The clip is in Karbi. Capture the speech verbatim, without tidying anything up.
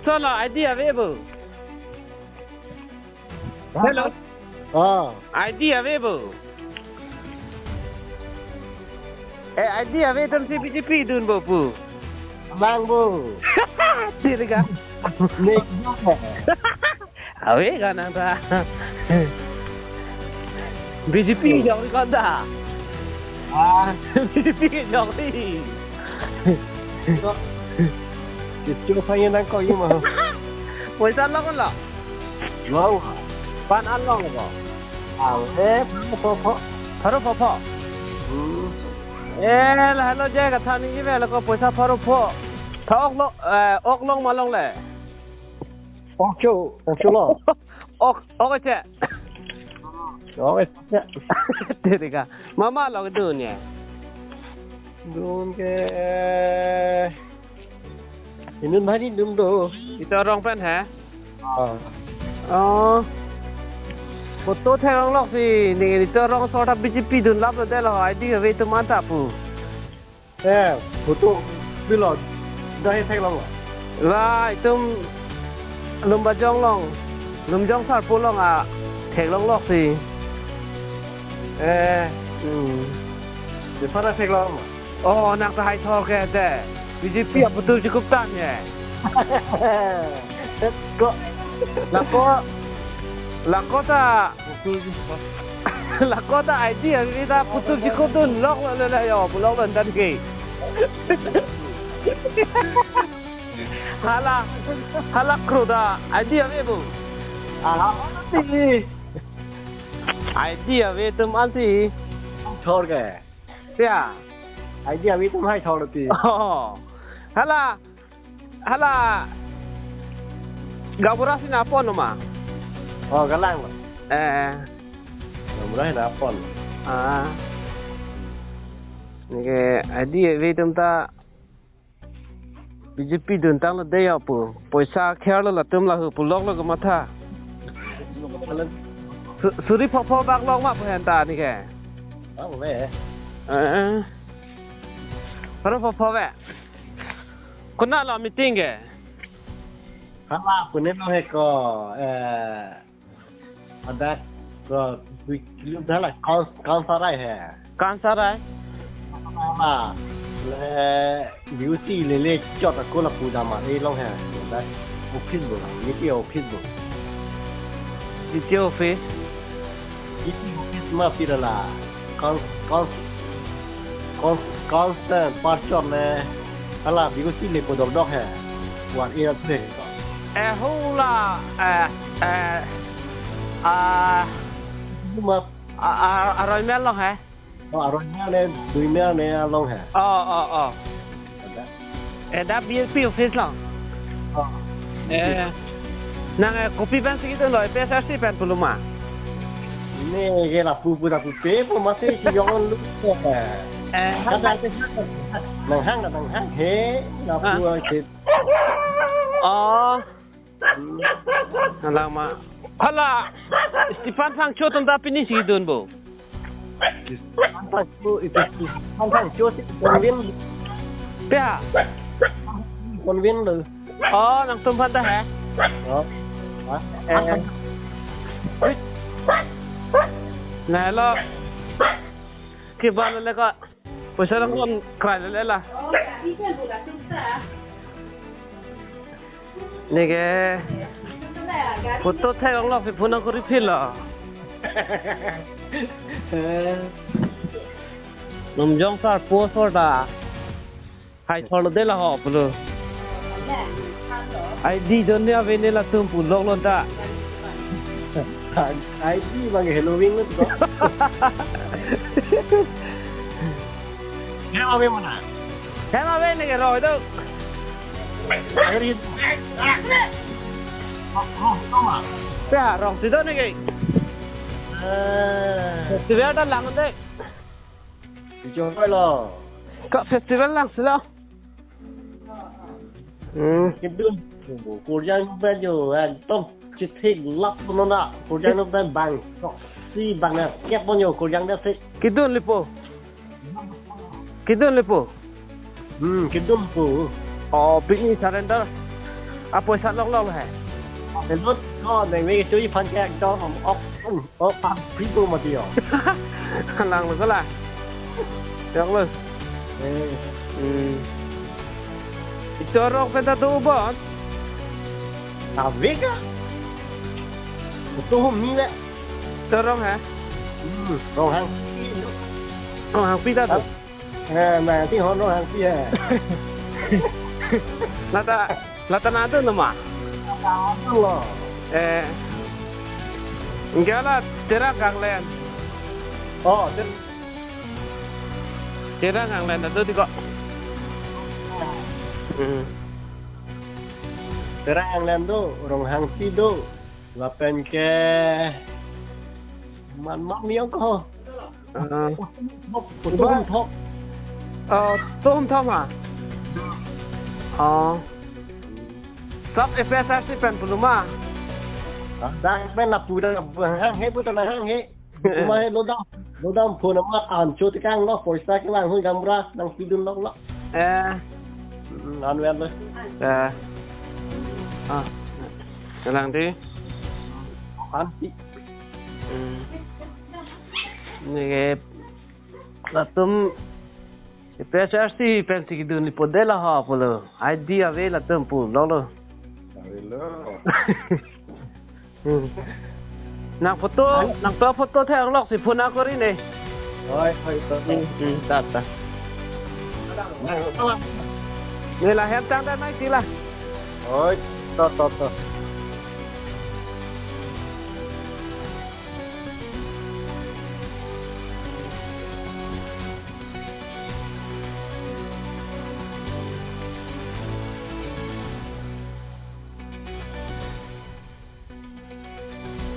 Solo, I D ave bo. Hello. Oh. I D ave bo. Eh, I D ave atum si B J P dun bo pu. Mang bo. Tiri ka. Nek. Ave ka nang ta. B J P jong ri konta. Ah, B J P jong ri. Kichu phai nang ko ima. Poisa long lo. Long. Pan an long ko. Ang eh, pho pho. Pharo pho pho. Hmm. Eh, la hello je ka thani ji ve lo ko poisa pharo pho. Tha ok lo, eh, ok long ma longle. Ok chu, ok chu lo. Ok, ok che. Ok che. Tiri ka. Mama lo dun ye. Dun ke. Inut bhari dun do. Ito rong pen he? Ah. Oh. Photo thek long lok si, ni ito rong sota B J P dun lap lo de lo, I D ave atum anta pu. Eh, photo bilo, dah thek long lo. Wah, itum Lumbajong long, Lumjong Sarpo long a thek long lok si. Eh, hmm. Di para thek long lo. Oh, nang ta hai thor ke te. B J P aputu cukup tan ye. Ko. Lako, lako ta, lako ta I D ave ta putu cukup dun lok lo le le yo, bulok lo dan ke. Hala, hala kru ta I D ave bo. Ah, si. I D ave atum ansi. Thor ke. Ya. I D ave atum hai thor ti. Oh. Hala. Hala. Gabura si na pon ma. Oh, galang lo. Eh. Gabura na pon. Ah. Neke I D ave atum ta B J P dun tang lo de ya pu. Poisa kher lo latum lahu pu lok lo kamatha. Su- suri pho pho bak lok ma pu hen ta ni ke. Bak ve. Eh. Pharo pho pho ve. Konat lo meeting ke. Hala, pune lo he ko, eh, Adak ko, dui kilo dah la, Kans-, Kansarai he. Kansarai? Hala, le, B O C le le chot ako lapu dam ma, eh, long he. Adak office bo, D T O office bo. D T O office? D T O office ma pira la. Kans-, Kans-, Kans-, Kansarai parchor le. Hala, B O C le podok dok he. Wan era tu he. Eh, hula, eh, eh, ah, Cuma ah, ah, aroi mel long he? Oh, aroi mel ne, dui mel ne along he. Oh, oh, oh. Ada. Eh, dak B L P office long. Oh. Eh, nang, eh, kopi pen si kedo lo, A P H L C pen pulo ma. Ini ke lapu pu lapu pe pu masih si yong lu. Eh, kada nang hang, nang hang he, lapu Ah. Ke. Oh. Hmm. Hala ma. Hala. Stephen Phangcho atum ta pini si dun bo. Stephen Phangcho, itu Stephen Phangcho si convene. Pia. Convene lo. Oh, nangtum aphan ta he? Oh. Ha? Eh. Na lo. Kiban le ka. Poisa nang kon krai le la. Neke photo thek long lo, pi phone ko refill lo. Lumjong sar post order. Hai thor lo de la ho pulo. I D don ne ave ne latum pu lok lon ta. I D bang Halloween lo to. Hem ave mana? Hem ave neke roi do. Agar itu. Oh, oh, itu mah. Ya, rong si do neke. Eh. Festival ta lang de. Ijo lo. Ka festival lang si lo. Hmm. Kedun. Kurjang pen jo, ekdom chithik lap puno na. Kurjang pen bang. Si bang na kep ponyo kurjang da si. Kedun lipo. Kedun lipo. Hmm, kedun po. Oh, pini surrender. A poisa loklok lo he. Lut ko nang ve chui phan ke ekdom ok ok pa pri ko mati yo. Lang lo ko la. Yok lo. Eh, Hmm. Ichorong pen ta do bon. Ave ka. Utu hum ni le. Ichorong he. Hmm, Ronghangpi. Ronghangpi ta do. Eh, nangti hon Ronghangpi he. Lata, lata nado nama. Lo. Eh. Enggak la, Tera Ganglen. Oh, Ter- Tera Ganglen ta do di ko. Hmm. Tera Ganglen do, Ronghangpi do. Lapen ke man man niang ko. Ah. Utu hum thok. Oh, utu hum thok ma. Oh. Sab A P H L C pen pulo ma. Ah, dak pen lapu dak hang he puta na hang he. Kuma he lodam. Lodam phone ma an cho tikang lo poisa ke lang hui gamra nangpidun lok lo. Eh. Hmm, an wen lo. Eh. Ah. Lang di. An ti. Hmm. Neke latum A P H L C pensi kedun ni podela ha pulo. Idea ave latum pulo lo. Ave lo. Hmm. Nang photo, nang to photo theklok si phone ako ri ne. Hoi, hoi, to. Hmm, hmm, ta, ta. Nang to. Ne la hem tang dan mai sila. Hoi, to, to, to.